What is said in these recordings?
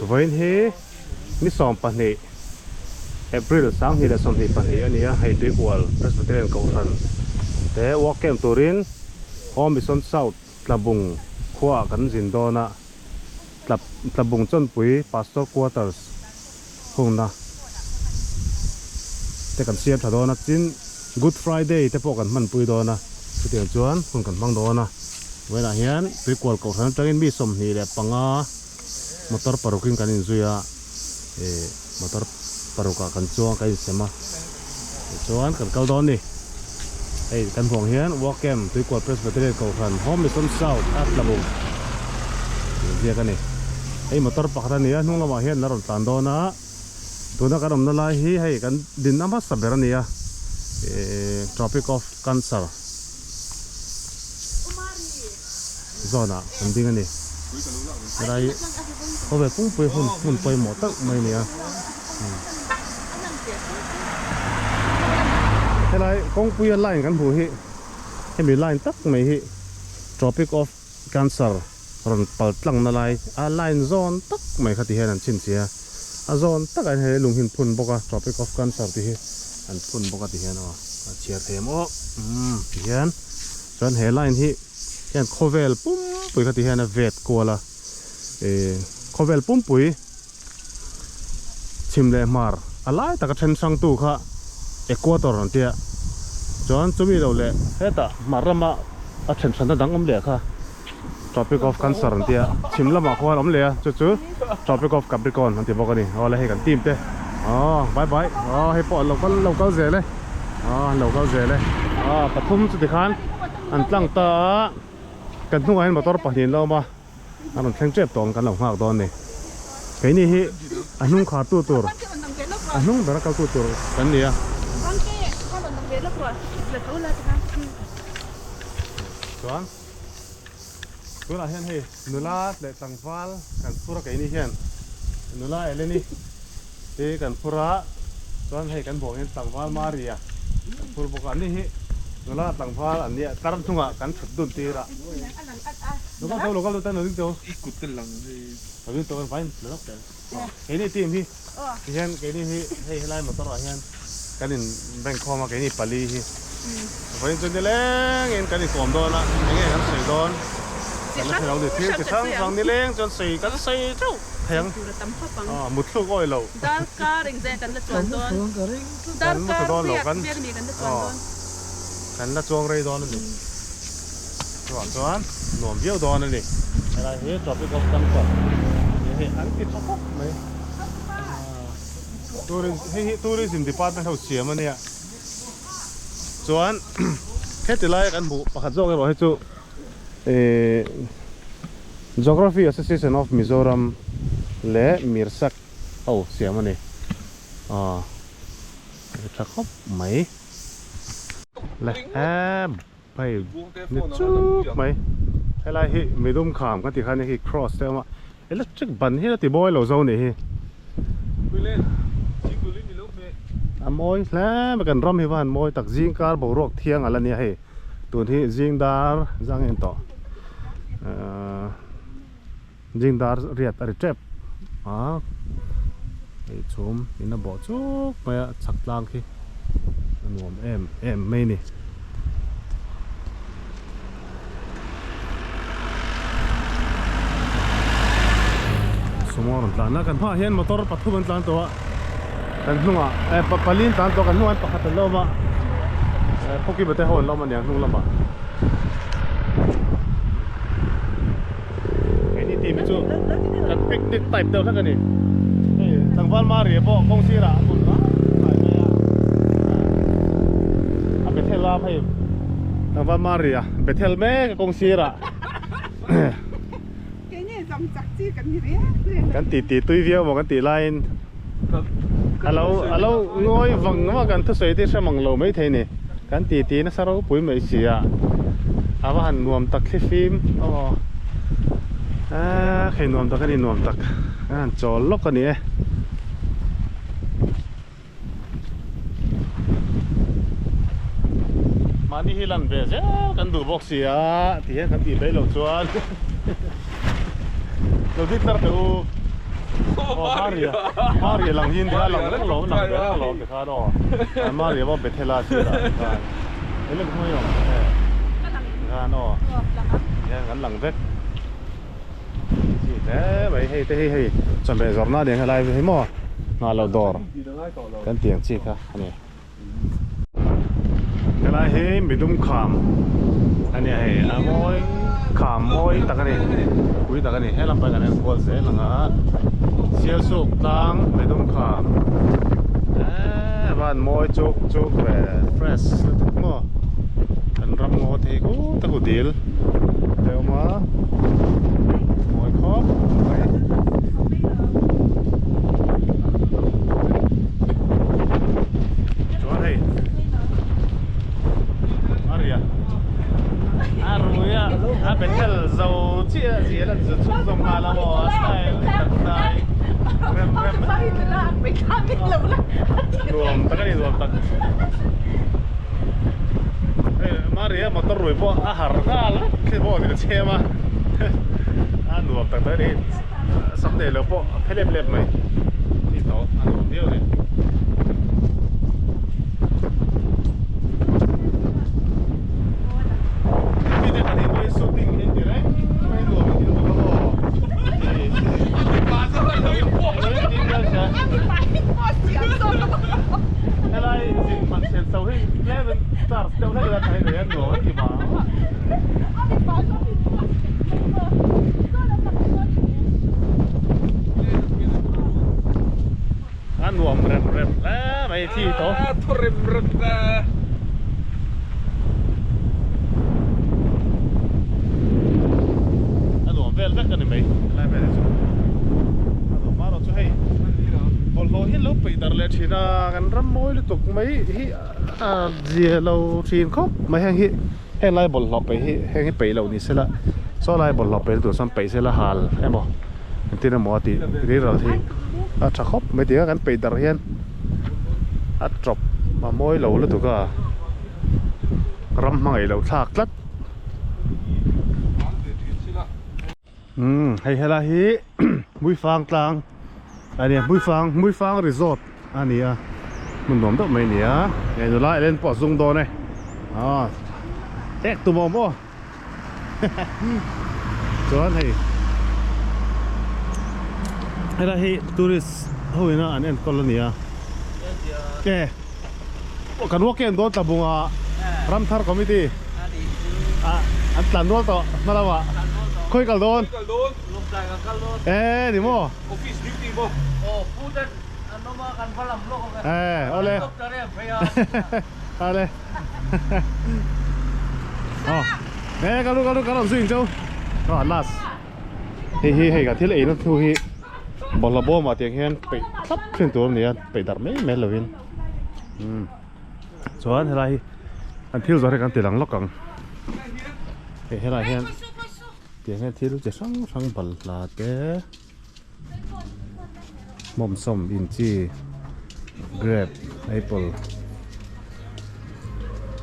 Vawiin hi ni 12 April 2022 a ni a, hei Tuikual Presbyterian Kohhran te work camp turin Home Mission South Tlabung khuaah kan zin dawn a, Tlabung Chawnpui Pastor Quarters hungna te kan siam tha dawn a, tin Good Friday te pawh kan hmanpui dawn a, chutiang chuan hun kan hmang dawn a. Vawiinah hian Tuikual Kohhran atangin mi 25 motor parukin kan inzui a, ih motor parukah kan chuang kan insem a, tichuan kan kal dawn a ni. Hei kan hmuh ang hian Work Camp Tuikual Presbyterian Kohhran Home Mission South a Tlabung tih ziak a ni. Hei motor pakhat a ni a, hnung lamah hian la rawn tlan dawn a, tuna kan awmna lai hi hei kan dinna hmasa ber a ni a, ih Tropic of Cancer zawnah kan ding a ni. Helai hi khawvel pumpuia hun hmun pawimawh tak mai a ni a. Helai kawngpuia line kan hmuh hi hemi line tak mai hi Tropic of Cancer rawn pal tlang na lai a line zawn tak mai kha ti hian an chhinchhiah a, a zawn takah hian hei lung hi an phun bawk a Tropic of Cancer tih hi an phun bawk a ti hian aw a chhiar thei em aw umm ti hian chuan he line hi hian khawvel pumpui kha ti hian a vet kual a ih khawvel pumpui. Chhim leh hmar a lai taka then hrangtu kha Equator an tia. Chuan chumi lo leh hetah hmar lama a then hranna dang awm leh kha Tropic of Cancer an tia. Chhim lamah khuan awm leh a, chu chu Tropic of Capricorn an ti bawk a ni. Awle hei kan team te aw bye bye aw hei pawh an lo kal lo kal zel e aw an lo kal zel e aw pathum chuti khan an tlang ta a kan hnungah hian motor pahnih an la awm a. A rawn thleng tep tawh ang kan lo nghak dawn ni. Keini hi a hnung khar tu tur, a hnung ber a kal tu tur kan ni a. Chuan tunah hian hei nula leh tlangval kan phur a keini hian nula Eleni hi kan phur a, chuan hei kan buang hian tlangval Maria kan phur bawk a. Ani hi nula tlangval an nia tlar hnungah kan thut dun tir a. Local to local to tan lo ding to. I kut te lang hei. Lo ding to kan vain la lawk tel. Keini team hi tihian keini hi hei helai motor ah hian kan in bank khawm a keini pali hi. Vawiin chu nileng in kan inkawm dawn a enge kan sawi dawn kan la hre lo ni thil chi hrang hrang nileng chuan sawi kan sawi teuh thei ang. Muthluk awi lo. Darkar engzah kan la chuan dawn. Kan mu dawn lo kan kan la chuang rei dawn a ni. Chuvang chuan nuam viau dawn a ni. Helai hi Tropic of Cancer tih hi an ti tha khawp mai. Tourism hei hi Tourism Department ho siam a nia. Chuan heti laia kan hmuh pakhat zawk erawh hi chu ihh Geography Association of Mizoram leh Mirsak ho siam a ni. Aw tha khawp mai. Le em. Hei ni chuk mai helai hi midum kham kan tih khan hei cross te a awm a electric ban hian a ti mawi lo zo nih hi a mawi hle mai kan ram hi va han mawi tak zing kar boruak thiang ala nia hei tun hi zing dar zang en tawh ahh zing dar riat a ri tep a hei chhum in a bawh chuk mai a chhak tlang khi a nuam em em mai a ni. Sumo rawn tlan a kan hmaah hian motor pathum an tlan tawh a kan hnungah eh pali an tlan tawh a kan hnungah hian pakhat an la awm a eh khawkima te ho an la awm a niang hnung lamah. Keini team hi chu kan picnic type deuh hlek a ni. Hei tlangval Maria pawh kawng sirah a hmun rai rai mai a. A Bethel a hei tlangval Maria Bethel mek a kawng sirah. Keini zawng chak chi kan ni reng reng. Kan ti ti tui viau maw kan tih laiin alo alo ngawi vang vang kan thusawi te hre mang lo maithei ni. Kan ti ti nasa ropui mai si a, a va han nuam tak thli fim aw eee hei nuam tak a ni nuam tak a han chawl lawk a ni e. Mahni hi lan ve zel kan duh bawk si a ti hian kan tih mai loh chuan lo ding tar teh u. Maria Maria lang hin kha lang reng alawm lang reng alawm tikhan aw Maria pawh Bethel-a sirah tikhan eng emaw hmui awm e tikhan aw tikhian kan lang vek chi hle mai hei te hi hei chawhmeh zawrhna aniang helai hi maw nghah loh dawr kan tih ang chi kha a ni. Helai hi midum kham a nia hei a mawi kham mawi tak a ni pui tak a ni he lam pawh hi kan en kual zel ang a Sialsuk tlang midum kham eee van mawi chuk chuk ve fresh lutuk maw kan ram ngaw te hi khut a khu dil te a awm a mawi khawp mai. Chuan hei Maria a rui a a Bethel zo chiah a zial an zut chhun zawm nghal a maw a style ni tak dai rem rem nuam tak a ni nuam tak hei Maria motor rui pawh a har nghal vek khi pawh a ni ta chhem a a nuam tak tak a ni hei. Sam nei lo pawh a phe lep lep mai tih tawh a nuam viau a ni. Hemi te pahnih pawh hi shooting hi ti reng mai nuam in ti lutuk a maw Helai zin man chen chho hi tlem in charge deuh hlek ila tha hi nei a nuam an ti vang a. A nuam rem rem hle mai thi tawh. A thaw rem rem ta. A nuam vel vek a ni mai helai vel hi chu. A nuam erawh chu hei bawlhhlawh hi lo peih darh leh thin a kan ram mawi lutuk mai hi a zia lo thin khawp mai heng hi. Heng lai bawlhhlawh peih hi heng hi peih loh ni sela saw lai bawlhhlawh peih na tur chuan peih sela hal emaw engtin emaw a tih riral hi a tha khawp mai tih a kan peih darh hian a tawp a mawi lo lutuk a ram hmangaih loh thlak tlat. Umm hei helai hi Hmuifang tlang a nia Hmuifang Hmuifang resort a ni a hmun nuam deuh mai a ni a hei nula Ellen pawh a zung dawn e aw tek tum awm aw chuan hei helai hi tourist ho ina an enkawl a ni a ke kan walk in dawn tlabunga Ramthar committee an tlan rual tawh hma lamah khawi kal dawn e ni maw e awle awle e kalu kalu kan rawn zui ang cheu last hei hi hei ka thil eina thu hi bawlhhlawh bawmah tiang hian peih thlap thin tur a ni a peih darh mai mai lovin umm chuan helai hi an thil zawrh hi kan ti lang lawk ang hei helai hian tiang hian thil chi hrang hrang balhla te hmawmsawm inchi grape apple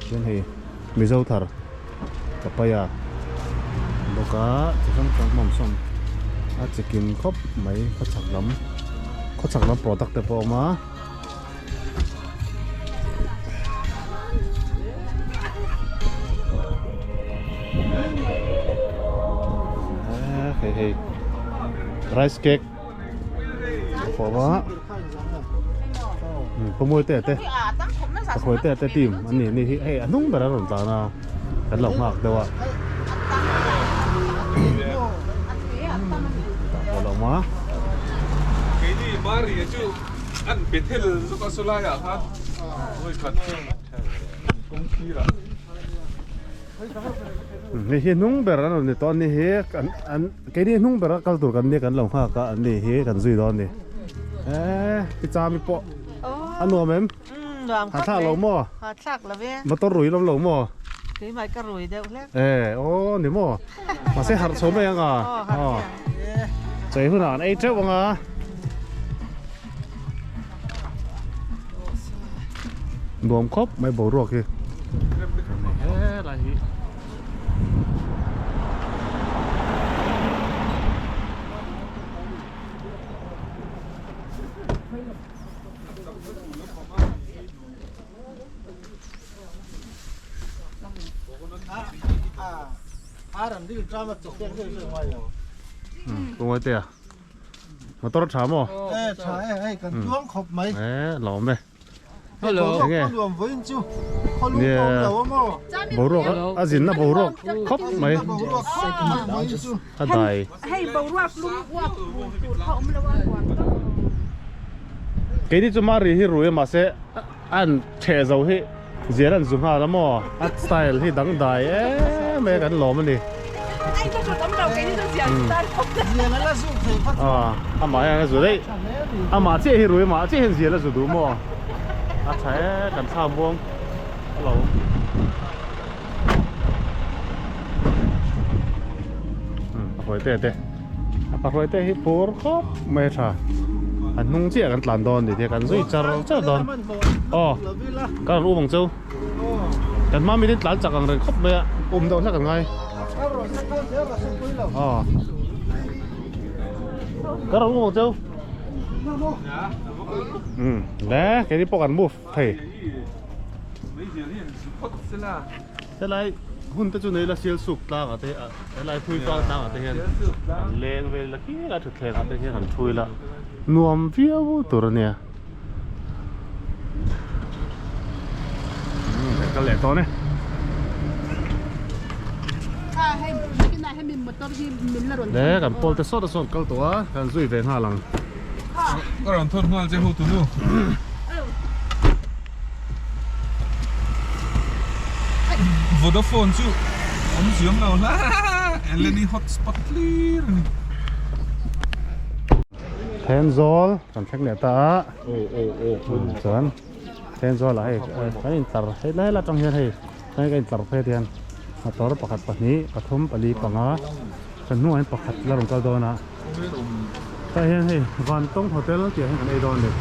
chuan hei mizo thar papaya bawk a chi hrang hrang hmawmsawm a chikim khawp mai khawchhak lam khawchhak lam product te pawh a awm a. Hei hei rice cake a fawm a pawmawi te te pakhawi te te team an ni ni hi hei a hnung ber a rawn tlan a kan lo nghak deuh a tah pawh a lo awm a. An Bethel zawk a saw laiah khan vawi khat kawng sirah. Hei hi hnung ber an rawn ni tawh a ni hi an an keini hnung ber a kal tur kan nia kan lo nghak a an ni hi kan zui dawn a ni eee ti chami pawh a nuam em ha thlak lo maw ha thlak lo e motor rui lawm lo maw keimah ka rui deuh hlek e aw ni maw mahse harh chho mai ang a aw chei hunah an ei teuh ang a. Nuam khawp mai boruak hi helai hi Kawng te a motor tha maw? E tha e hei kan tuang khawp mai. E lawm e. Hello. Enge? Nuam vawiin chu khawlung pawh awm lo a maw? Boruak a zinna boruak khawp mai. Boruak khawp mai vawiin chu. A dai. Hei boruak lum uap tur kha awm lo a huam tawp. Keini chu Mari hi rui a mahse an theh zo hi zial an zu nghal a maw? A style hi dangdai em mai a kan lawm a ni. Ai ka hrat awm lo keini chu zial zu tan khawp. Zial a la zu thei kha chu. Amah hian a zu daih. Amah chiah hi rui amah chiah hian zial a zu duh maw? A tha e kan thla muang a lo. A hruai te te a pa hruai te hi phur khawp mai a tha a hnung chiah kan tlan dawn ni te kan zui char char dawn aw ka rawn um ang cheu kan hma mitin tlan chak ang reng khawp mai a um deuh hlek ang ngai aw ka rawn um ang cheu um le keini pawh kan move thei. Helai hun te chu nei la sial suk tlang ah te helai phui fang tlang ah te hian an leng vel la khi lai thutthleng ah te hian an thui la nuam viau tur a nia kan kal leh tawh a ni. Le kan pawl te sawt a sawn kal tawh a kan zui ve nghal ang. Ka rawn thawn nghal che ho tunu. Vodafone chu awm ziam lo hla Eleni hotspot clear a ni. Thenzawl kan thleng leh ta a chuan Thenzawl ah hei kan intlar hei lai lai atang hian hei kan intlar phei te hian motor pakhat pahnih pathum pali panga kan hnungah hian pakhat la rawn kal dawn a. Tah hian hei Vantawng Hotel tih ah hian kan ei dawn a ni.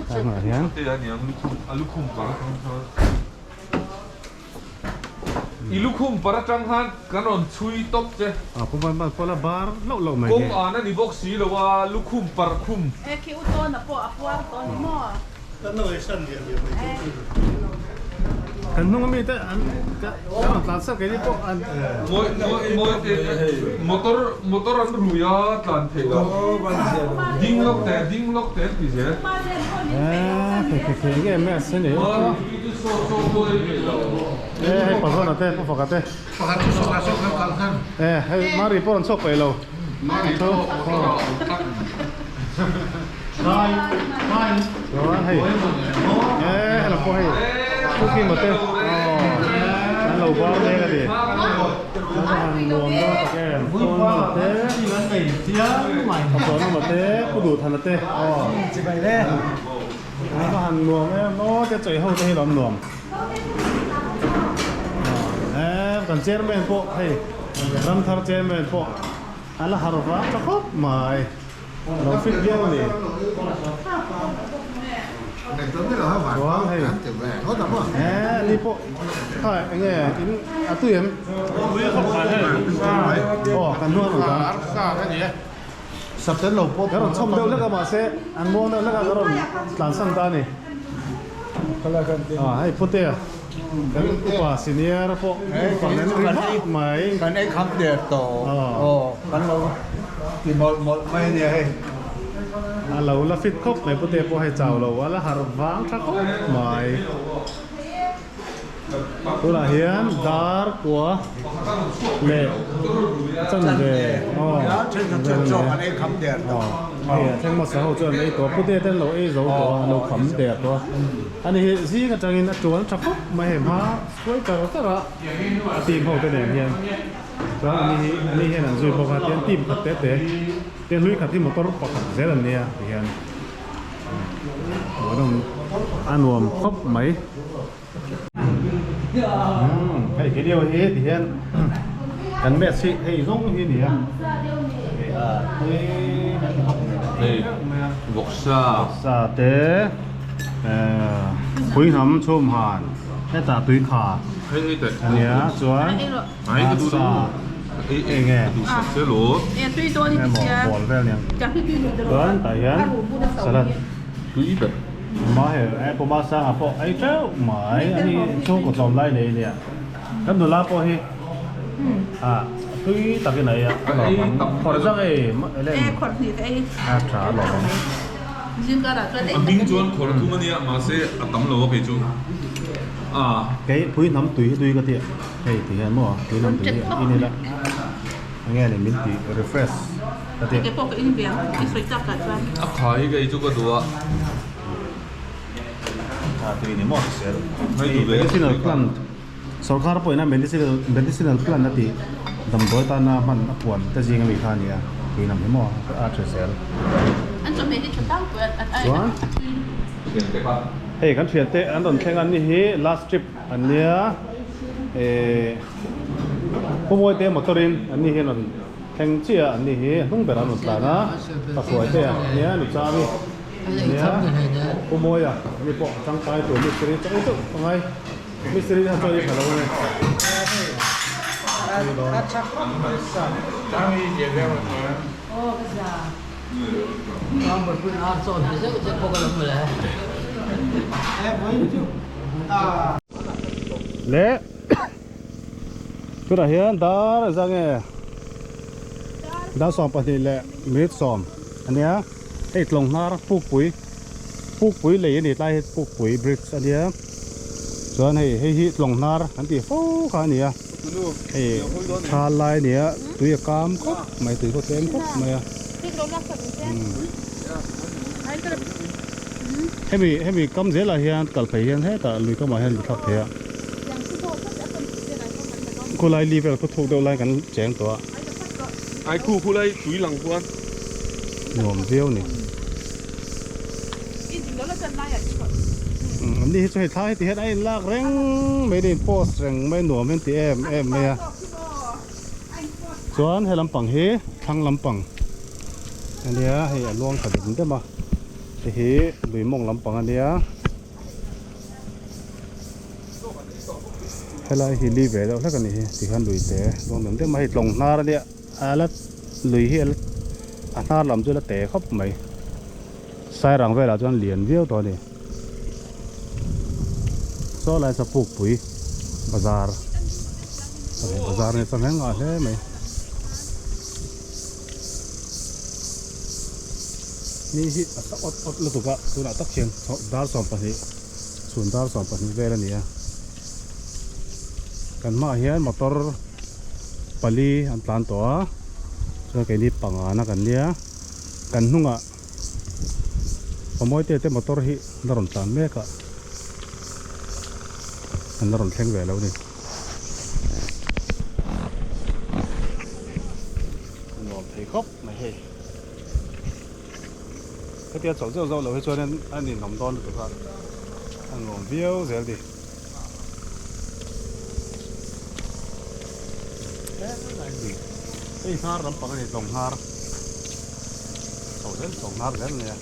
Tah hmunah hian. I lukhum par atang khan kan rawn chhui tawp che. A pu ban ban pawh la bar hlauh hlauh mai Kawng an a ni bawk si lo a lukhum par khum. E khi u tawn a pawh a puar tawh a ni maw? Kan hnung ami te an kan rawn tlan sak keini pawh an. Mawi mawi mawi te motor motor an rui a tlan theih loh ding lawk te ding lawk te an ti zel. Eee khe khe khe nge mess a ni. Eee hei pazawna te pu faka te. Eee hei mari pawh an chhuak peih lo. Chuan hei eee hello pawh hei cooking te an lo bar mek a ni an han nuam dawn tak em Pawnmala te Pawnmala te Pu Duhthana te aw an va han nuam em aw te chawi ho te hi lo an nuam eee kan chairman pawh hei Ramthar chairman pawh a la harh vang ta khawp mai. Lo fit viau a ni. Chuan hei eh ni pawh kha enge in a tui em? Aw kan hnuai rawn tlan. Ka rawn chhawm deuh hlek a mahse an muang deuh hlek a ka rawn tlansan ta a ni. Ah hei Putea kan upa senior pawh upa nen ri vak mai. Kan ei kham der tawh aw kan lo ti mawlh mawlh mai a nia hei. A lo la fit khawp mai Putea pawh hei chau lo a la harh vang tha khawp mai. Tunah hian dar kua leh chanve aw hei a thleng hmasa ho chuan ei tawh Putea te an lo ei zo tawh a an lo kham der tawh a ani hi zing atangin a tuan tha khawp mai hei hma suai char char a a team ho te nen hian chuan ani hi ani hian an zui bawk a tian team khat te te te hlui khat hi motor pakhat zel an nia tihian. A nuam khawp mai hei video hi ti hian kan match hi hei zawng hi a ni a hei vawksa vawksa te pui hnam chhum han hetah tui kha a nia chuan sa. Enge? E tui dawn i ti sia. Bawl vel niang. Chuan tah hian salad. Tui ber. Ma he e puma sanga pawh ei teuh mai a ni chhungkaw tlawm lai nei ania. Kan nula pawh hi a tui takin a ei a a lawm ang. Khawrh zang ei E khawrh hnih ka ei. A tha a lawm ang. A hming chuan khawrh thum a nia mahse a tam lo a kei chu a. Kei pui hnam tui hi tui ka ti a hei ti hian maw pui hnam tui hi in ila enge ni min ti refresh ka ti a. Kei pawh ka in ve ang i sawi tak ah chuan. A kha hi kei chu ka duh a. A tui ni maw hrisel. Medicinal plant Sorkar pawhin a medicinal medicinal plant a tih damdawi tana hman a puan te zing ami kha a ni a, tui lam hi maw a tha zel. An chawhmeh hi tha tang pui a Chuan hei kan thiante an rawn thleng an ni hi last trip an nia eh Pumawite motor in an ni hi an rawn thleng chiah a an ni hi a hnung berah an rawn tlan a, Pakhuaite a nia Nuchami. Nia, Pu Mawia ani pawh a tangkai tur mistiri chaw deuh a ngai. Mistiri hian chaw ei tha lo a ni. Le tunah hian dar engzah nge dar 12 leh minute 10 a nia. Hei tlawng hnar pukpui pukpui lei a ni tlai hi pukpui bridge a nia chuan hei hei hi tlawng hnar kan tih fo kha a ni a hei thal lai a ni a tui a kam khawp mai tui pawh tlem khawp mai a hemi hemi kam zelah hian kal phei hian hetah lui kamah hian in thlak thei a khulai li vel khaw thuk deuh lai kan cheng tawh a. Ai khu khulai tui lang khuan. Nuam viau ni. An ni hi chu hei thla hi ti hian a in lak reng mai a in post reng mai nuam hian ti em em mai a. Chuan he lampang hi thlang lampang a nia hei a luang tha deuh deuh a hei hi lui mawng lampang a nia. Helai hi li ve deuh hlek a nih hi tikhan lui te dawn deuh deuh mai hei tlawng hnar a nia a la lui hi a la a hnar lam chu a la te khawp mai sairang velah chuan lian viau tawh a ni saw lai saw pukpui bazar bazar nia chuan eng ngah hle mai. Ni hi a sa awt awt lutuk a tunah tak hian dar 12 chhun dar 12 vel a ni a kan hmaah hian motor pali an tlan tawh a chuan keini pangana kan nia kan hnungah pamawi te te motor hi la rawn tlan mek a an la rawn thleng ve lo a ni. Nuam thei khawp mai hei. Hetia chawlh zeuh zeuh loh hi chuan a ninawm dawn lutuk a, a nuam viau zel ni. Hei hnar lampang a ni tlawng hnar chho zel tlawng hnar zel a nia.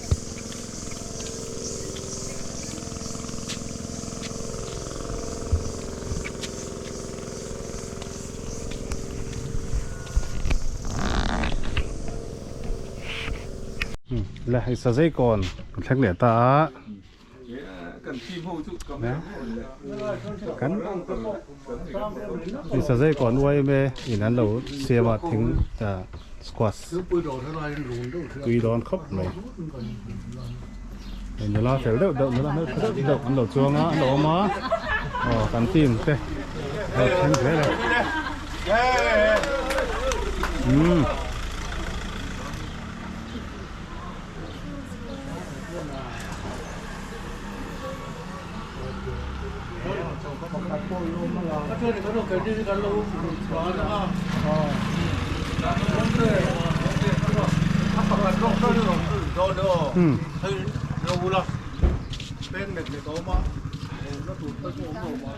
Le hei sa zei kawn kan thleng leh ta a kan hei sa zei kawn uaim e in an lo siam a thing squash tui dawn khawp mai nula fel deuh deuh nula hmeltha deuh deuh an lo chuang a an lo awm a aw kan team te a lo thleng zel a umm.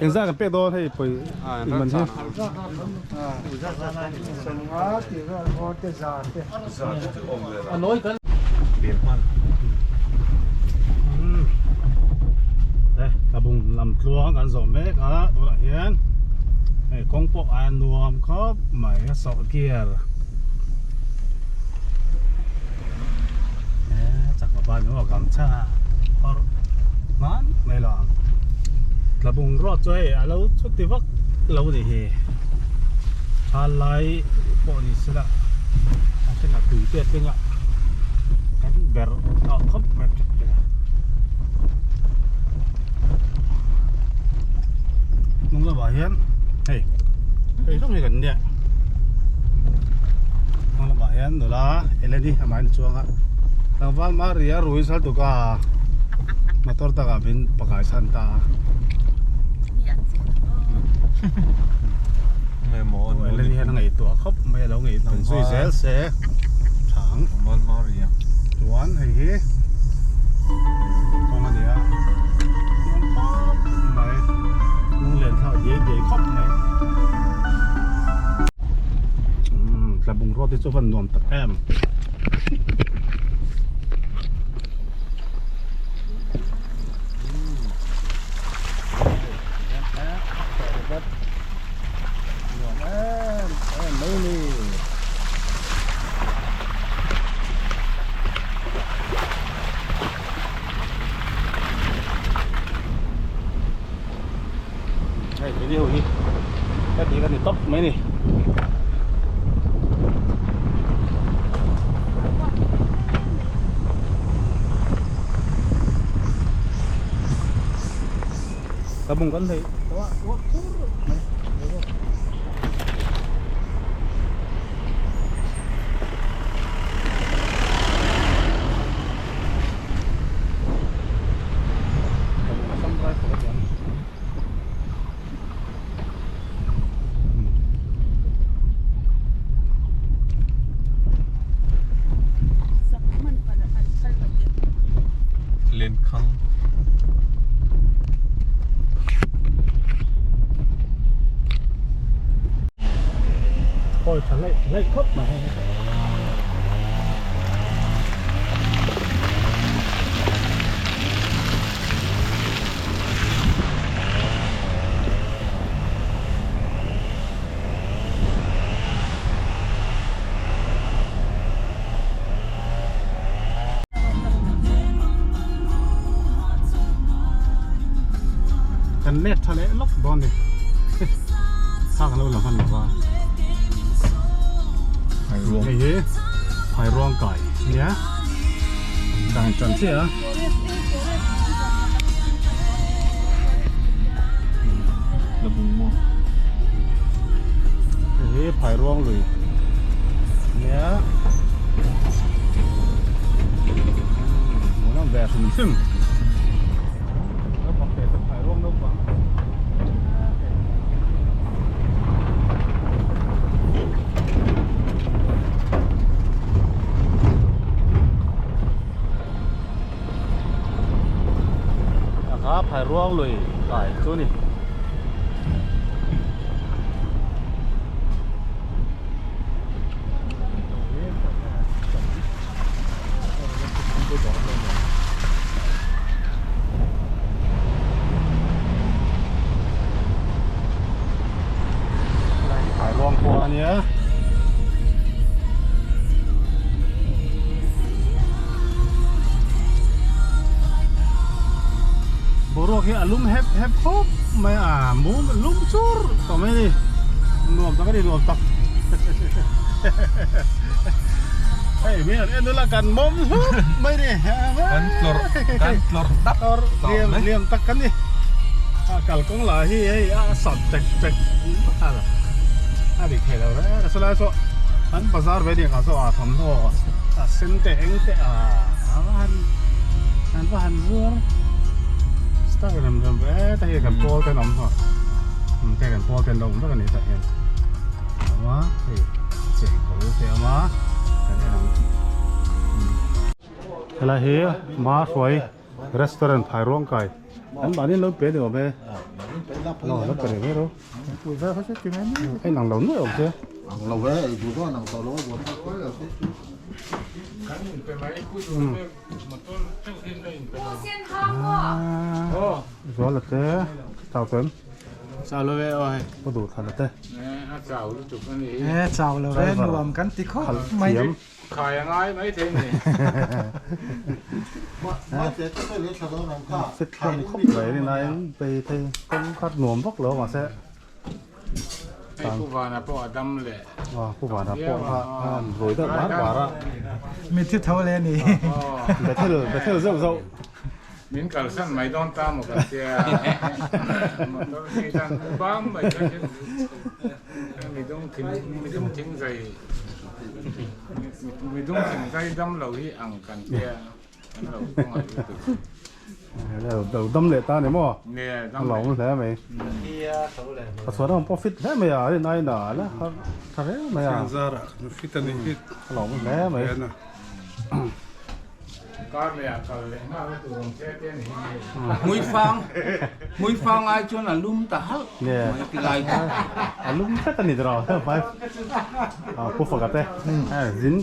Engzah kan pek dawn hei pawi in man hi. Tlabung lam tluang kan zawh mek a tunah hian Hei kawng pawh a nuam khawp mai a sawh gear chak lo pa ni maw gamchha phawrh hman mai lo ang tlabung road chu hei a lo chuti vak lo ni hi thal lai pawh ni se la a thlengah tui te a tling a kan ber tawh khawp mai tlat tlat a hnung lamah hian hei hei hlawm hi kan nia hnung lamah hian nula Eleni amahin a chuang a tlangval Maria rui sal tuk a motor takah min pakai chhan ta a. Eleni hian a ngaihtuah khawp mai a lo ngaihtuah zui zel se thang chuan hei hi kawng a ni a nuam khawp mai lunglen thlak diai diai khawp mai umm tla bungrua te chu a van nuam tak em. Hei keini ho hi heti kan ni tawp mai ni. Ka bung kan thei tawh a uak thur mai. Lenkhang. Ôi thật lệ lệ khóc mà. Kan let tha leh lawk dawn ni thla kan lo la hman lova hei hi phairuang kai nia dan tan chiah a. Hei hi phairuang lui nia hmuhnawm ve hrim hrim. Kha phai ruang lui kai chu ni. Phai ruang khua a nia. Boruak hi a lum hep hep khawp mai a mum a lum chur tawh mai a ni nuam tak a ni nuam tak hei mi an en ula kan mawm hlup mai a ni kan tlawrh kan tlawrh tak liam liam tak kan ni a kalkawng lah hi hei a sat chek chek a dik thei lo reng a sawlai saw an bazar ve aniang ah saw a thawmhnaw a sen te eng te a va han an va han zuar style rem rem ve te hi kan pawl te an awm hnaw te kan pawl te an lo awm vek a ni tah hian a awm a hei chengkawl te a awm a kan en ang helai hi Mahruai restaurant phairuang kai an mahni an lo pe ni awm e aw lo pe reng ro a inang lo nuai awm che ang lo ve ei duh dawn ang tawh lo a buai zual a te chau chuan. Chau lo ve aw hei. Pu duh thlan ate. A chau lutuk a ni. E chau lo ve nuam kan ti khawp mai. Khai a ngai mai thei ni. Fit hlawm khawp mai ni nain pei thei kawng khat nuam vak lo mahse. Hei Pu Vana pawh a dam leh. Aw Pu Vana pawh kha a han ruai deuh bar bar a. Mitthi tho leh a ni. Bethel Bethel zeuh zeuh. Min kalsan mai dawn ta maw kan tia. Motor hi tan bam mai ka hre midum thing midum thing zai midum thing zai dam lo hi ang kan tia kan lo khawngaih lutuk. Lo dam leh ta ni maw? A lawm hle mai. Ka chhuan ang pawh fit hle mai a, rin aiin a la tha hle mai a. Fit a ni fit. A lawm hle mai. Kar leh ah kal leh nghal a tur awm che te a ni hi. Hmuifang hmuifang ai chuan a lum ta halh mai ti lai kha. A lum vek a ni tawh vai Pu Faka te zin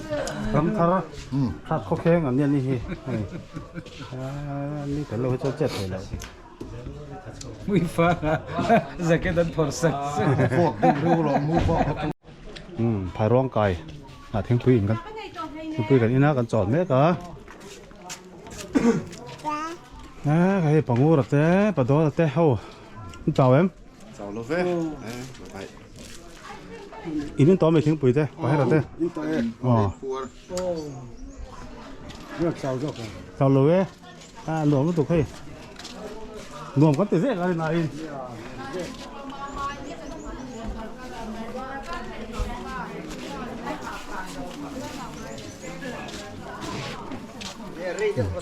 ram thar hrat khawkheng an ni a ni hi hei ni tel lo hi chuan chet thei lo. Hmuifang ah jacket an phawrh sak sak. Phairuang kai ah thingpui in kan thingpui kan in a kan chawl mek a a hei pangura te padawla te ho an chau em chau lo ve in in tawm mai thingpui te pahera te in tawh e puar chau zawk chau lo e a nuam lutuk hei nuam kan ti zek a rin aiin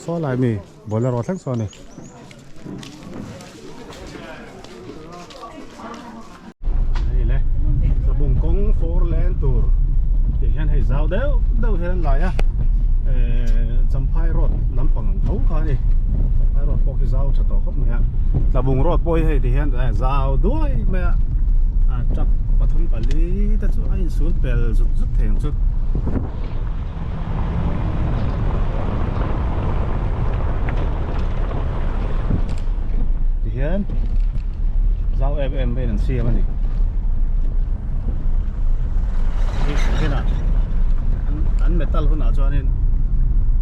saw lai mi bolero thleng saw a ni hei le tlabung kawng four lane tur tih hian hei zau deuh deuh hian an lai a ehh champhai road lampang ang tho kha a ni champhai road pawh khi zau tha tawh khawp mai a tlabung road pawh hi hei ti hian zau duai mai a ah truck pathum pali te chu a insul pel zut zut thei ang chu. Tihian zau em em maiin an siam a ni. Hunah an metal hunah chuanin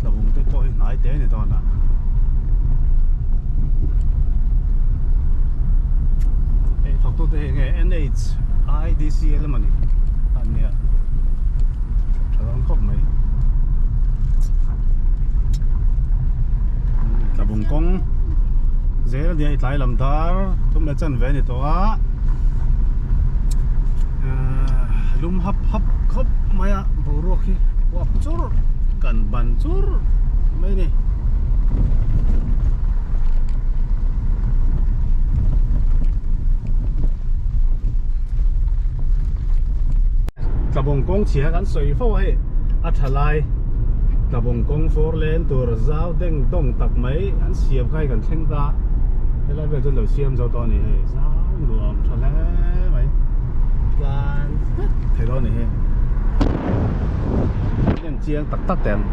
tlabung te pawh hi hnai te a ni dawn a. Hei thawktute hi enge NHIDCL emaw ni a nia. Tha dawn khawp mai. Tlabung kawng zel ania i tlai lam dar thum leh chanve a ni tawh a lum hap hap khawp mai a boruak hi uap chur kan ban chur mai a ni. Tlabawng kawng chhia kan sawi fo a hei a tha lai Tlabawng kawng fawr len tur zau deng dawng tak mai an siam kha hei kan thleng ta helai vel chu an lo siam zo tawh a ni hei zau nuam tha hle mai tlan vek thei dawn a ni hei an en chiang tak tak teh ang.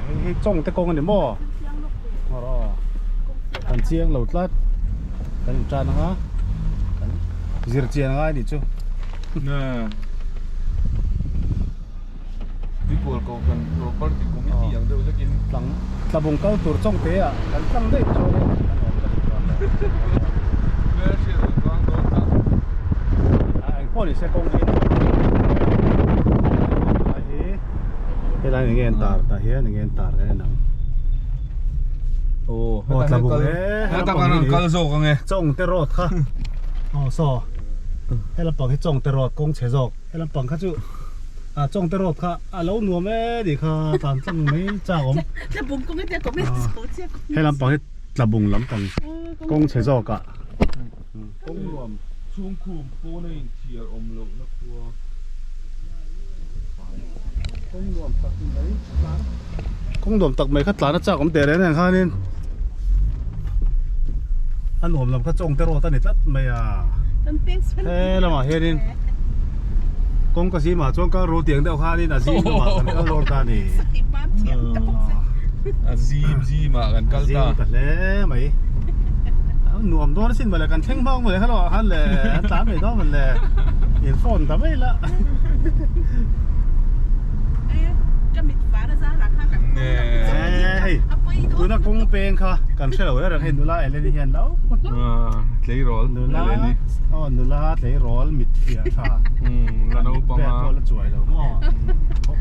Hei hi chawng te kawng a ni maw kan chiang lo tlat kan in tan anga kan zir chian angai a nih chu. Tuikual ko kan property committee ang deuh hlekin tlang tlabung kal tur chawng te ah kan tlang daih chuan in kan awm ka ti chuan le Hmel hriat ang tlang dawn ta a eng pawh ni se kawng hi lai hi helai eng nge an tar tah hian eng nge an tar kan en ang aw aw tlabung e heta kan rawn kal zawk ang e chawng te road kha aw saw helapang hi chawng te road kawng chhe zawk Helampang kha chu ah chawngte road kha a lo nuam e tih kha tlan tlang mai chak awm. Tlabung kawng hi tia comment chho chiah kawng. Helampang hi tlabung lampang kawng chhe zawk ah. Kawng nuam chhungkhum pawn a inthiar awm loh na khua. Kawng nuam tak mai tlan kawng nuam tak mai kha tlan a chak awm teh reng reng khanin. A nuam lam kha chawng te rawt a ni tlat mai a. He lamah hianin kawngka zimah chuan kal rul tiang deuh khanin a zim lamah kan kal dawn ta a ni. A zim zimah kan kal ta. A zim ta hle mai. Nuam dawn asin mawle kan thleng hmang mawle hello ah khan le an tlan mai dawn mawle in phone ta mai la. Hei tuna kawng peng kha kan hre lo reng hei nula Eleni hian lo tleirawl nula aw nula tleirawl mit fiah tha la naupang a pawh la chuai lo maw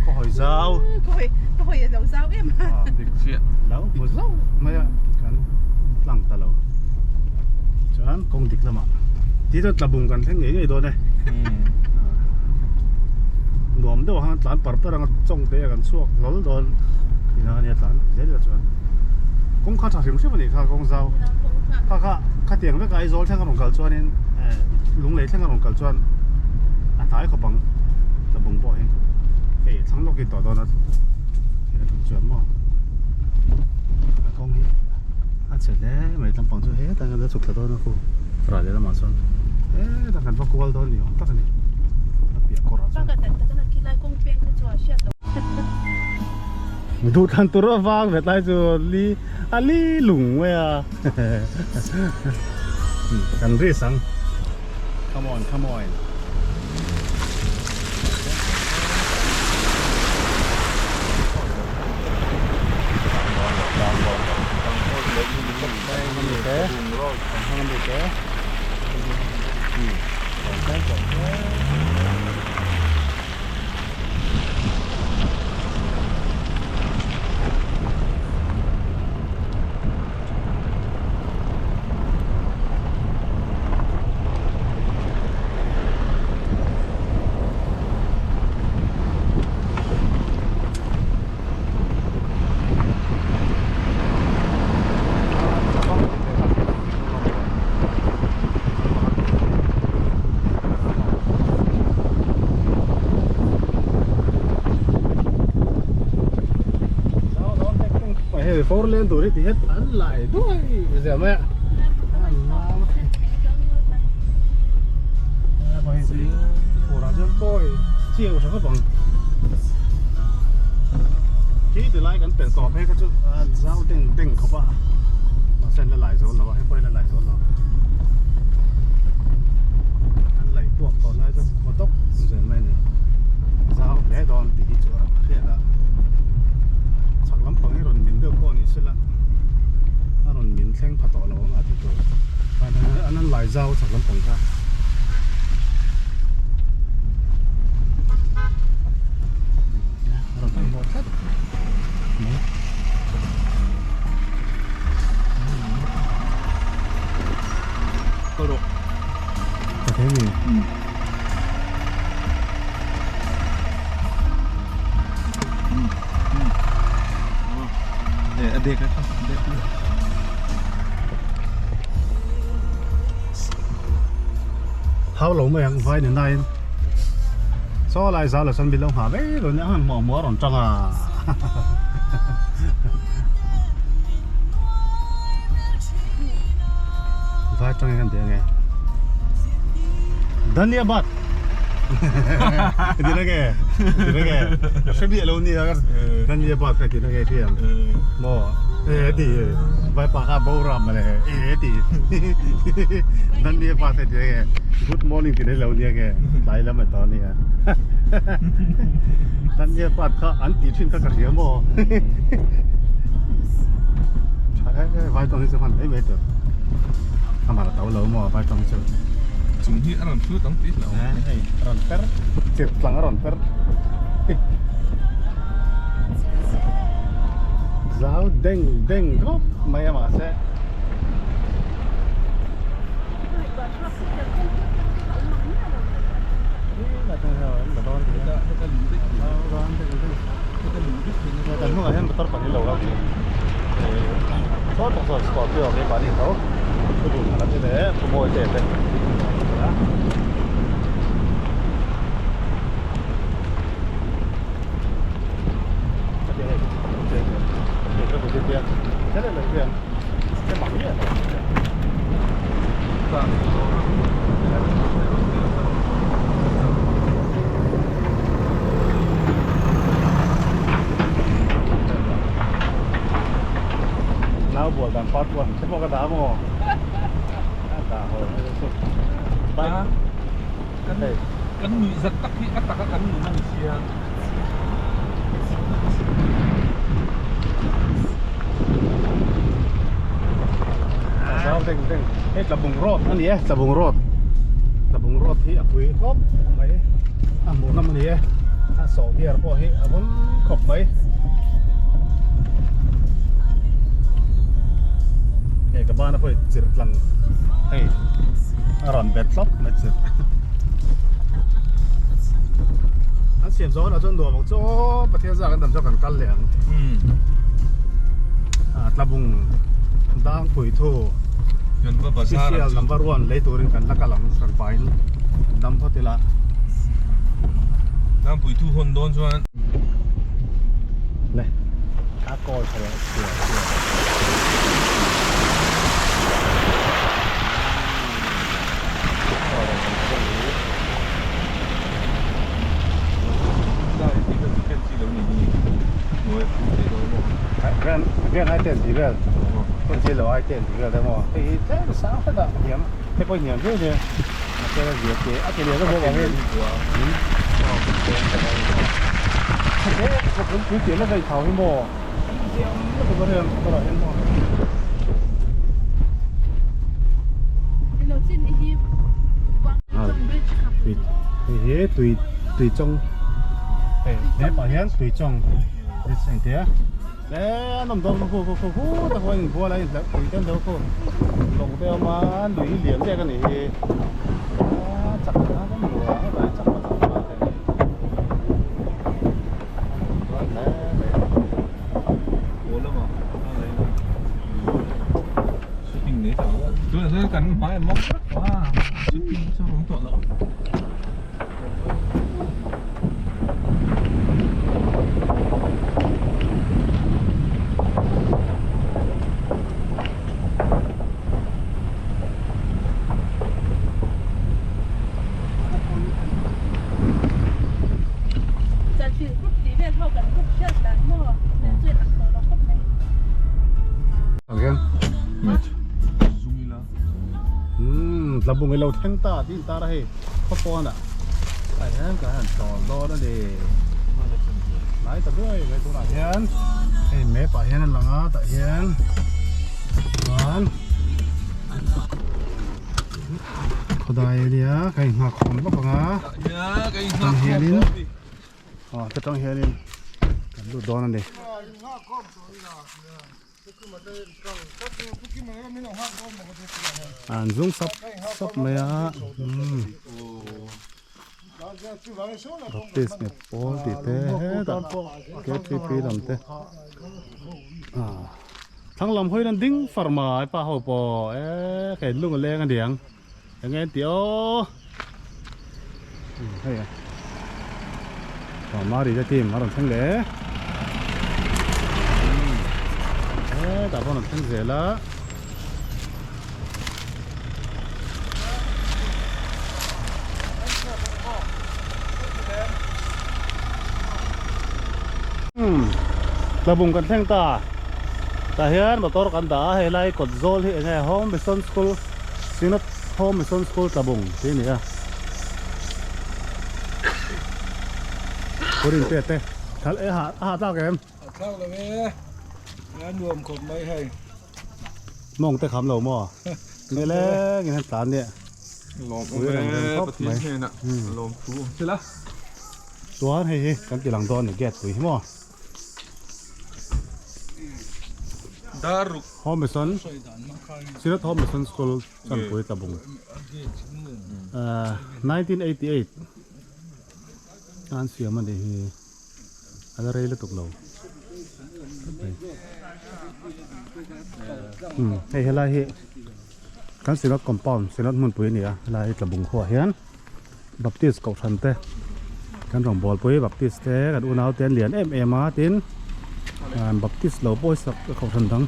khaw hawi zau khaw hawi lo zau em a dik chiah lo hmu zauh mai a kan tlang ta lo chuan kawng dik lamah ti chuan tlabung kan thleng ngei ngei dawn e nuam deuh ang tlan par par anga chawng te a kan chhuak hlawl dawn ina ania tlan zel ila chuan kawng kha tha hrim hrim anih kha kawng zau kha kha khatiang vek a Aizawl thleng a rawn kal chuanin eh Lunglei thleng a rawn kal chuan a hnai khawp ang tlabung pawh hi hei thlang lawk in tawh dawn a thil tum chuan maw a kawng hi a chhe hle mai lampang chu hetah hian a chhuk thla dawn a khu ral leh lamah sawn hetah kan va kual dawn ni awm tak a ni a piah kawrah chuan duhthlan tur a vang ve tlai chu li a li lung mai a kan risk ang come on come on. Hei four lane tur hi ti het an lai duai zia mai a Fur ah chuan kawi chiau tha khawp ang khi ti lai kan pelh tawh phei kha chu a zau deng deng khawp a mahse an la lai zo lo a hei pawh hi la lai zo lo an laih puak tawh lai chu maw tawk zel mai a ni zau hle dawn tih hi chu a hriat a chhak lampang hi rawn min deuh pawh ni sela a rawn min thleng pha tawh lo ang a tih tur an an lai zau chhak lampang kha. Hau lo mai ang vai ni nain saw lai zau lah chuan min lo nghah mai lo nia a hmuh hmuh a rawn tang a vai tangin kan ti ange Dhanyabad ti na nge ti na nge hre miah lo nia Dhanyabad kha ti na nge thiam maw e ti vai pa kha bo ram male e ti Dhanyabad kha ti na nge good morning ti na lo nia nge tlai lam a tawh ania Dhanyabad kha an tih thin kha ka hria maw tha e vai tawng hi chu hman mai mai tur amah la to lo maw vai tawng hi chu Chung hi a rawn thut ang tih hlauh. Hei a rawn per chirh tlang a rawn per zau deng deng khawp mai a mahse kan hnungah hian motor pahnih lo kal thin saw tak sawn scorpio ang hi mahni tho thu dun khat te leh thu mawi te te dan part 1 te pawh ka dah maw a dah ho bike kan kan nuih zat tak hi a taka kan nun a ni sia. Deng deng hei tlabung road a ni e tlabung road tlabung road hi a pui khawp mai a hmuh nawm a ni e a sawh gear pawh hi a vun khawp mai hei ka bana pawh hi chirh tlang hei a rawn bet hlawp mai chirh an siam zawh hunah chuan nuam ang chu aw Pathian zah kan dam chuan kan kal leh ang tlabung dangpui thu special number 1 lei turin kan la kal ang hran pahin dam phawt ila dangpui thu hawn dawn chuan le a call tha leh chhia chhia Rian ai ten tih vel hun chi lo ai ten tih vel te maw hei hi tlem sang hret ah hniam hei pawh hniam viau nia mahse a zia te a ti lian bawk ang in pui pian nasa i thau hi maw ziam lutuk a hian motor ah hian maw hei hi tui tui chawng hei hepah hian tui chawng bridge a inti a e an awm dawn khu khu khu khu ta khuan inbual a inhleuh pui ten deuh khu lawng te a awm a lui hi lian dek a nih hi a chak a kan hmu a hetah hian chak a chak a te Tlabung i lo thleng ta tih in tar a hei khawpawn ah ah hian ka han chawl dawn a ni hnai ta duai mai tunah hian hei map ah hian a lang a tah hian chuan khawdai a nia ka inghak khawm bawk ang a tang hianin aw ta tang hianin kan lut dawn a ni. An zung sap sap mai a umm Baptist nge pawl tih te hetah K3P lam te ah thlang lam hawiin an ding far mai pa ho pawh eee kei lung a leng a niang eng nge an tih aw hei a aw Mari te team a rawn thleng leh hetah pawh a rawn thleng zel a. Tlabung kan thleng ta tah hian motor kan dah a helai kawt zawl hi enge Home Mission School Synod Home Mission School Tlabung tih a ni a Purin te te thal e a hah tlak em? A thlak lo e a nuam khawp mai hei. Mawng te kham lo maw? Nge leng in han tlan nia. Lawm awm e Pathian hnenah lawm thu awm sela. Chuan hei hi kan ti lang dawn ni gate pui hi maw. Daruk. Home Mission Synod Home Mission School Chanpui Tlabung 1988 an siam a nih hi. A la rei lutuk lo umm hei helai hi kan synod compound synod hmunpui a ni a helai hi tlabung khuaah hian baptist kohhran te kan rawngbâwl pui baptist te kan unau te an lian em em a tin baptist lo pawh hi sak kohhran dang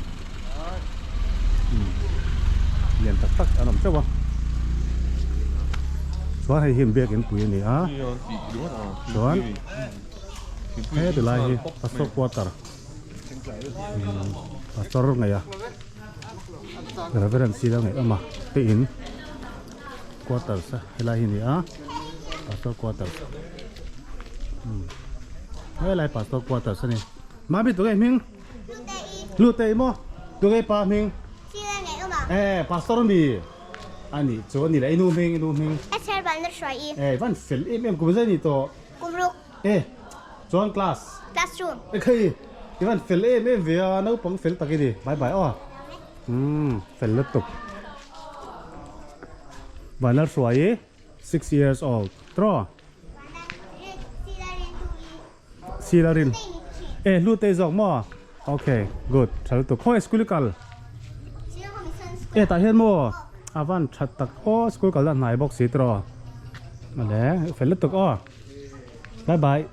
lian tak tak an awm teuh a chuan hei hi biakin pui a ni a chuan. He ti lai hi pastor quarter pastor ngei a. Reverend sila ngaih awm a te in quarters a helai hi a ni a pastor quarters umm helai pastor quarters a ni mami tunge hming Hlutei maw tunge pa hming eh pastor ami a nih chu a ni leh i nu hming i nu hming eh i van fel em em kum zai ni tawh eh chuan class classroom ekhei i van fel em em ve a naupang fel tak i ni bye bye aw umm fel lutuk Vanlalhruaii six years old trawh Silarin eh hlutei zawk maw okay good tha lutuk khawi school i kal eh tah hian maw a van tha tak aw school kal dan hnai bawk si trawh ale fel lutuk aw bye bye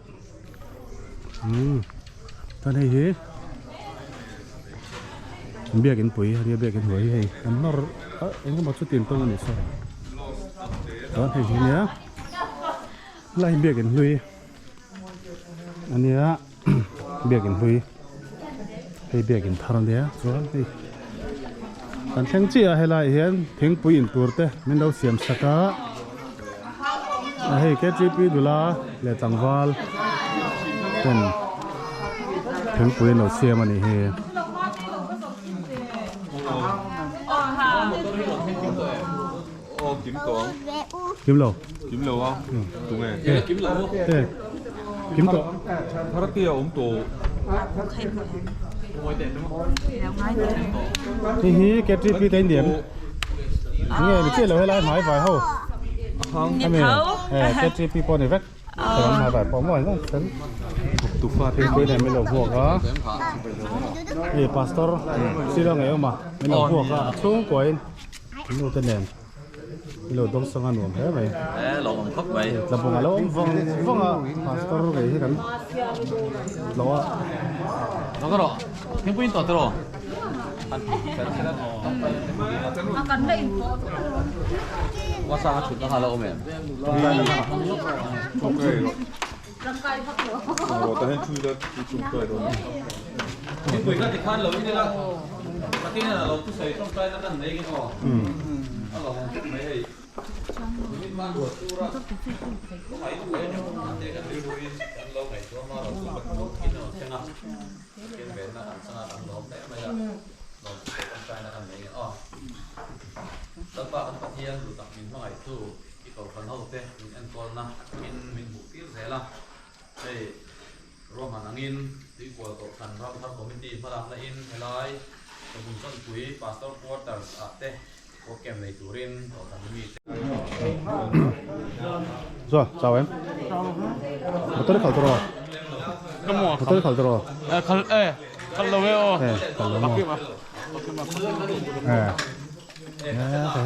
umm chuan hei hi biakin pui ania biakin hnuai hi hei an nawr eng emaw chu tin tawn a ni saw chuan hei hi nia lai hi biakin hlui ania biakin hlui hei biakin thar ania chuan hei kan thleng chiah a helaiah hian thingpui in tur te min lo siam sak a a hei ktp nula leh tlangval ten thingpui an lo siam a nih hi. Kim lo. Kim lo a tunge. Kim lo. Kim tawh. Tharatia awm tawh. Hei hi KTP te in diam. Nge ni chiah lo helai hmai vai ho. Ami KTP pawh ni vek. Thei hmai vai pawh mawi ngawt fel. Thingpui nen min lo vuak a. Hei pastor silo ngei awm a min lo vuak a a chhungkuain nu te nen. I lo dawng sanga nuam hle mai. E lo awm khawp mai. Tlabung a lo awm vang vang a pastor ngei hi kan lo a. Lo ka rawh. Thingpui in tawh te rawh. Wasa a thut na kha lo awm em? Thingpui kha tikhan lo in ila. Pathian a lo thusawi tawngtai na kan nei emaw a lo awm khawp mai hei. Nimin man ruah tura khawngaih tu emaw te kan rilruin kan lo ngaihtuah hma lo chu Pathian in a rawn thleng a. Pathian venna kan changa kan lawm hle mai a. Lawm thusawi tawngtai na kan nei nge aw. Lalpa kan Pathian duhtak min hmangaihtu i kohhran hote min enkawlna in min hmuh tir zel a. Hei ruahman angin Tuikual Kohhran Ramthar Committee hmalakna in helai Tlabung Chawnpui Pastor Quarters ah te work camp nei turin Kohhran mi te Zual, chau em? Motor i khalh tawh rawh. Motor i khalh tawh rawh. Khalh e, khalh lo e aw. E, khalh lo maw? E. E,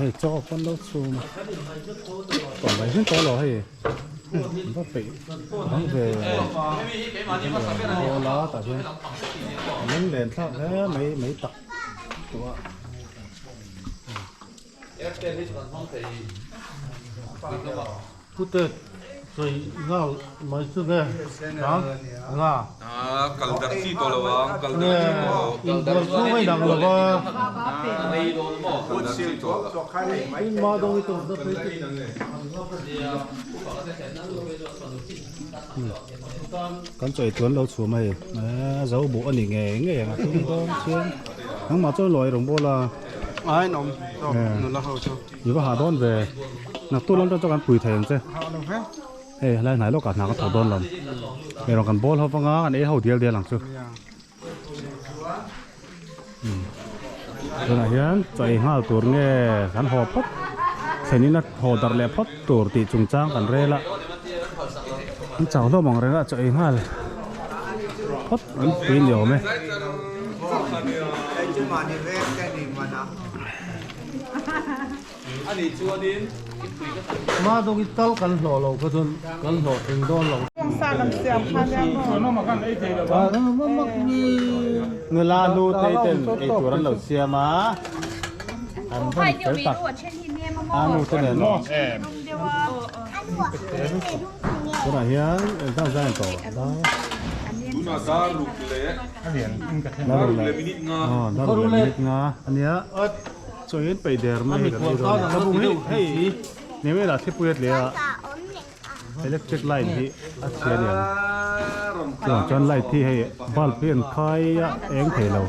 hei chaw pawn lo chhum. Tawh mai hin tawh lo hei. Va peih dang ve. Aw la tah hian lung len thlak hle mai mai tak tawh a. Pute sawi nghal mai chu nge ha nga. Kal darh chi tawh lo ang, kal darh chi tawh lo. Inbual chu mai dang lo va. Kal darh chi tawh lo. Inma dawng i tawh na phei chu. Kan chawi tuan lo chhum a hei zo buh a ni ngei ngei ang a tum dawn chian nangmah chuan lawi rawng bawl a. Ai nawm zawk nula ho chu. I va hah dawn ve. Naktuk lam tan chuan kan pui thei ang che. Hei helai hnai lawkah hna ka thawk dawn lo. Hei rawn kan bawl ho vang a kan ei ho dial dial ang chu. Tunah hian chaw ei nghal tur nge kan haw phawt thlen in a haw darh leh phawt tur tih chungchang kan rel a. An chau hlawm ang reng a chaw ei nghal phawt an tui ni awm e. Ma dawng i tal kan hlawh lo kha chuan kan hlawh tling dawn lo. Nula nu te ten ei tur an lo siam a an van fel tak a nu te nen maw tunah hian engzah zah in tawh a. Tunah dar ruk leh dar ruk leh minute nga. Aw dar ruk leh minute nga ania chaw in peih der mai hi kan ei dawn a tlabung hi hei nge lah thlipui a tle a electric line hi a chhia aniang chuvang chuan light hi hei bulb hi an khai a eng thei lo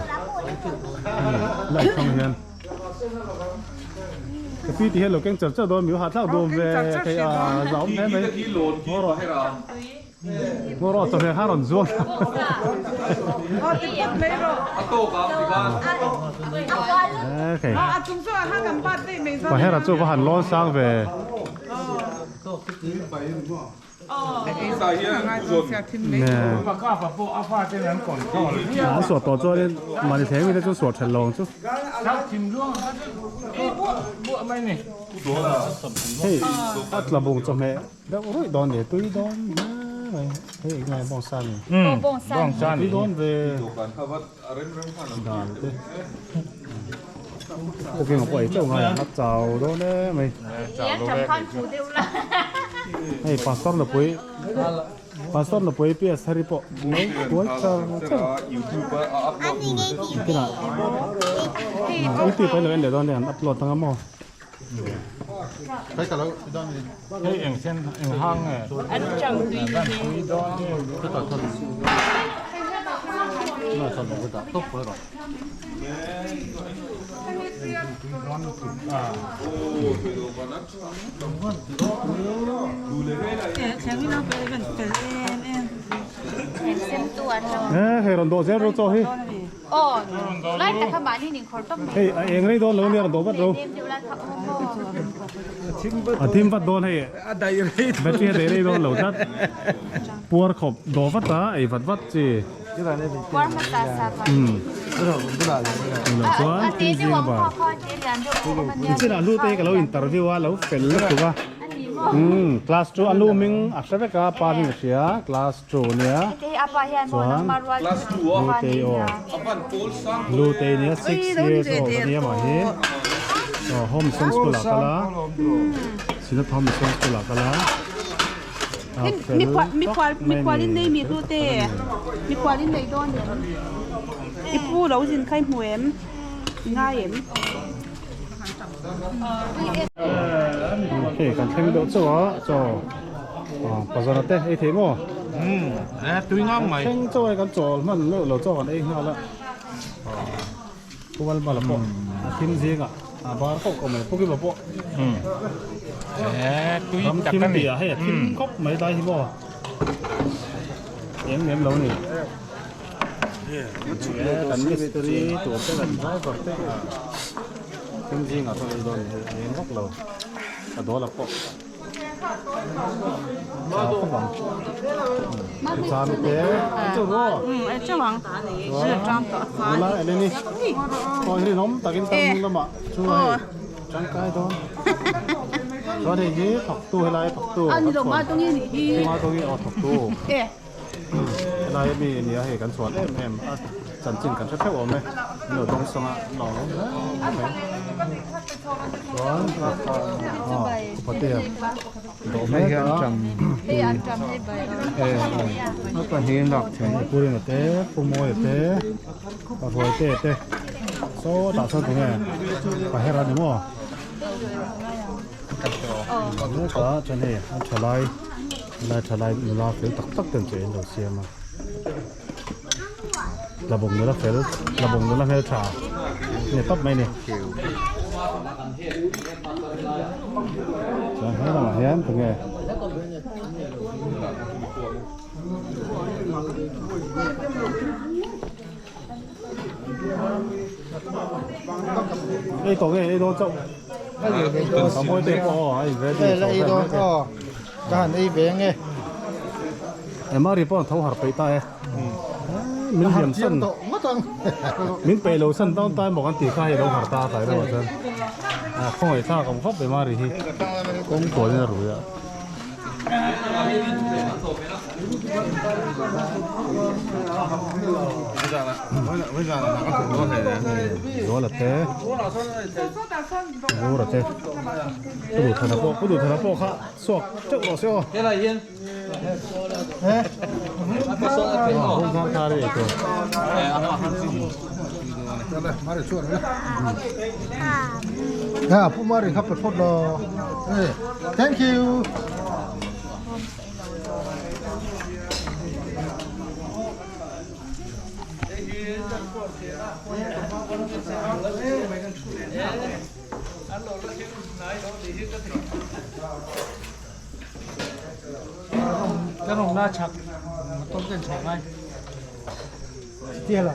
light hmang hian ka pi ti hian lo keng char char dawn mi hahthlak dawn ve thei a zahawm hle mai ngaw rawh. Ngaw rawh chawhmeh kha rawn zuang Pahera chu va han lawn sang ve. An suah tawh chuanin mahni thleng mite chu suah ṭhelh lo ang chu. Hei a tla bung chawhmeh deuh ruih dawn ni tui dawn hle mai hei eng nge bawngsa ni tui dawn ve dan te cooking pawh ei chauh ngai ang a chau dawn em mai hei pastor nupui pastor nupui PS Hari pawh lo buai char char kinah youtube a lo en leh dawn nia an upload anga maw. Hei eng sen eng hang nge an tui dawn Hei rawn dawh zel ro chaw hi. Hei a eng rei dawn lo nia rawn dawh vat ro. A thim vat dawn hei. Battery a daih rei dawn lo tlat. Puar khawp dawh vat a ei vat vat chi. Lo chuan thil zing a bar. Nichinah hlu te hi ka lo interview a lo fel lutuk a. Class 2 a nu hming a hre vek a pa hming a hria class 2 nia chuan Lutei aw Lutei nia 6 years old a nia mah hi aw home mission school ah kal a Synod home mission school ah kal a a fel tak mai a ni fel tak a ni. Hei kan thleng deuh chauh a chaw pazara te ei thei maw tui ngang mai thleng chauh a kan chawl hman meuh lo chaw kan ei nghal a kual bala pawh a thim zingah a bar khawp khawp mai pukima pawh tui ram tak thim a ni tih ah hei a thim khawp mai lai hi maw eng lem lo ni kan mistiri tur te kan driver te thim zingah pawh ei dawn ni hei eng vak lo a dawl a pawh chau khawp ang chami te chu maw chuan nula Eleni pawh hi rinawm takin tan lamah chu hei tangkai dawn chuan hei hi thawktu helai thawktu kan chhuan chunga aw thawktu. Helai ami nia hei kan chhuan em em a chanchin kan hre theuh awm e an lo dawng sawng a an lo awm hle mai chuan aw upatea dawh mek a purina te pumawia te paruaite te sawtah sawn tunge pahera ni maw chuan hei an thalai. Helai thalai nula fel tak tak ten chu in lo siam a tlabawng nula fel tlabawng nula hmeltha ni tawp mai a ni chuan he lamah hian tunge ei tawh nge ei dawn chauh a mawi te pawh aw a in ready chho vel mek e Ka han ei ve nge. Emari pawh an tho harh peih ta e. Min liam san min peih lo san dawn ta emaw kan tih kha hei lo harh ta a tlai deuhah chuan khawngaih thlak awm khawp Emari hi kawng tualin a rui a. Zuala te Vura te Pu Duhthana pawh Pu Duhthana pawh kha suak teuh rawh se aw. Mari ei tur. Ha pu Mari kha pe phot lo. Thank you. Cái nòng na chặt tôi cái chặt ngay Tia la.